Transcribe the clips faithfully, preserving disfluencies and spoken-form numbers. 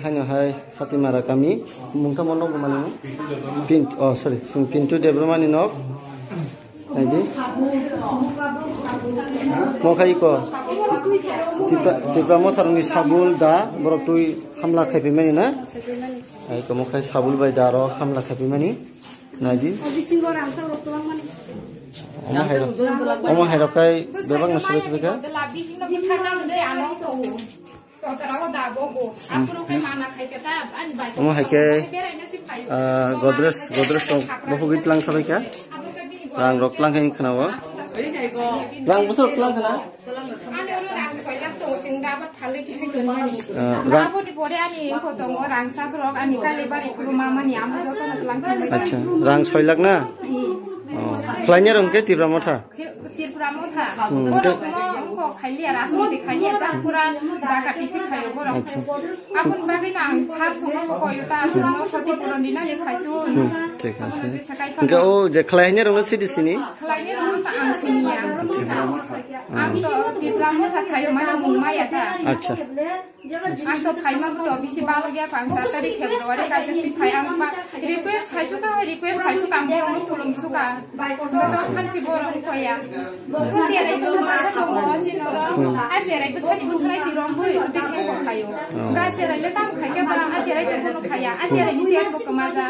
Haino hai Hatimara kami, mungtamo nok mani no? Pint, oh, sorry, Pintu Debbarmani nok. Naidi. Mokhai ko. Tipra, Tipra Motharni sabul da, borok twi hamla khaipimani na? Hai ko mokhai sabul bai da ro hamla khaipimani. Naidi. Omo hai rok, omo hai rok kai bebak no suri suri kha. Omo hai khe, ah, Godrej, Godrej rok bohugwi tlang kha bai kha. Rang rok tlang kha wng khna o. Rang bwswk tlang khna? Ah, rang, acha, rang soi lakh na? Oh, khlainai rok hwnkhe Tipra Motha? Tripura Motha. Hmm, borok mo wngkok khailia, rajniti khailia, jang pura dakatisi khaio borok. Acha. Aboni bagwi no ang sar songno koyo ta, songno khoti puron dinani khaitu. Hmm, thik ase. Hwnkhe o je khlai hainai rokno sidi sini? Khlainai rokno ta ang siniya. Ang to Tripura Motha khaio mane mung maya ta. Acha. Ang to phaima bo to bisi balo ya, ang sat tarik February kaisa twi phai, ang ba request khaisu ka, request khaisu ka, ang borok no khulum su ka. Ang to khansi borok ko ya. Ko cherai bwsa masa tongo, chino. A cherai bwsa ni bwkhwrai si rong bwi, twi khe ko khaio. Ga cherai le tam khai ke ba, a cherai to bono khaya, a cherai ni cher bo kwmaja.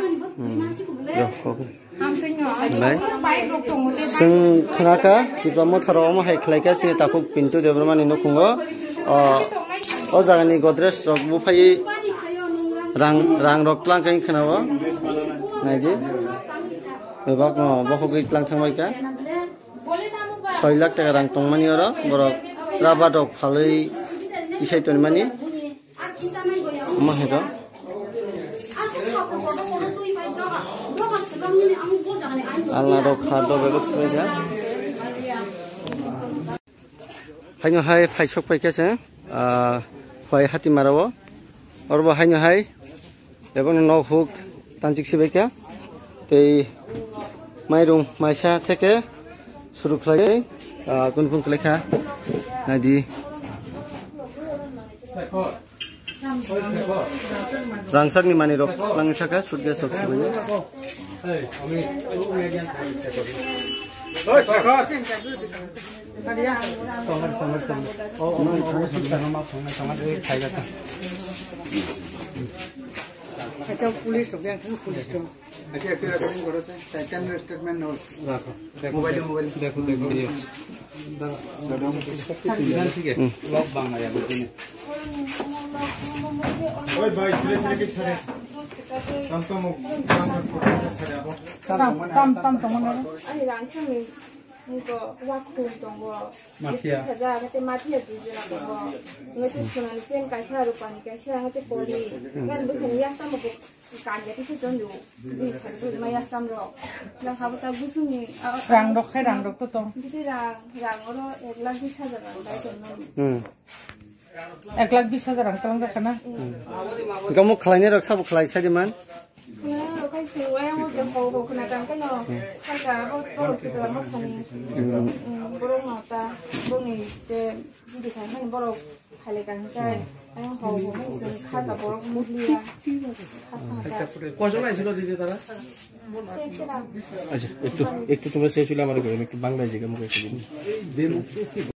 Lai. Chwng khna kha, Tipra Motha rok omo hai khlai kha, chini takhuk Pintu Debbarmani nukhungo. O, o jagani Godrej rok buphai rang, rang rok tlang khe khna o. Naidi. Bebak no bokhogwi tlang thang bai kha. Soi lakh taka rang tongmani oro, borok rubber rok phalwi tisai tonmani. Omo hai rok. Alna rok kha do bebak sibaiya. Haino hai phai sok pai khe se, ah, phai Hatimara o. Oro bo haino hai, ebo no nok huk tanchik sibai kha. Tei mairung maisa theke suru khlai, ah, kun kun khlai kha. Naidi. Rangchakni manwi rok langwi saka, suitcase rok sibui. Acha, police rok, police rok. Acha, ekta recording koro se, tai camera statement no. Rakho. Mobile, mobile. Dekho, dekho, ye. Dada, dada. Idan thik hai. Hmm. Log bang aya bujine. Oi bhai, sire sire ke chhare. Tam tam, tam tam, tam tam, tam tam. Ani rang sami, niko wakhu tongo. Mafia. Saja, ngate mafia dujona tongo. Ngate sunani chen kaisa, rupani kaisa, ngate pori. Ngan bukhani yasta mo. Kanya kisa chondu, dui sari dui maya samro. Nang habo ta gusungni, ah, rang rok khai, rang rok to tong. Bisi rang, rang oro ek lakh bis hajar rang dai tong nang. Hmm. Ek lakh bis hajar rang tong jakana. Hmm. Kamu khlainai rok sabo khlai sadi man? Khlainai rok khai sung, ayang o je ho ho khna tang kano. Hmm. Khalka abo borok Tripura Mothani. Hmm. Hmm, borok no ta, boni je, judi khai hani borok. Khaile kaham khe, ayang hao hao hwn chwng kha ka borok muhliya. Kha kha kha. কয়জন আইছিল দিদি তারা? আচ্ছা, একটু, একটু তোমরা শেষ হলে আমার ঘরে, আমি একটু বাংলায় জিজ্ঞাসা করে একটু দিন।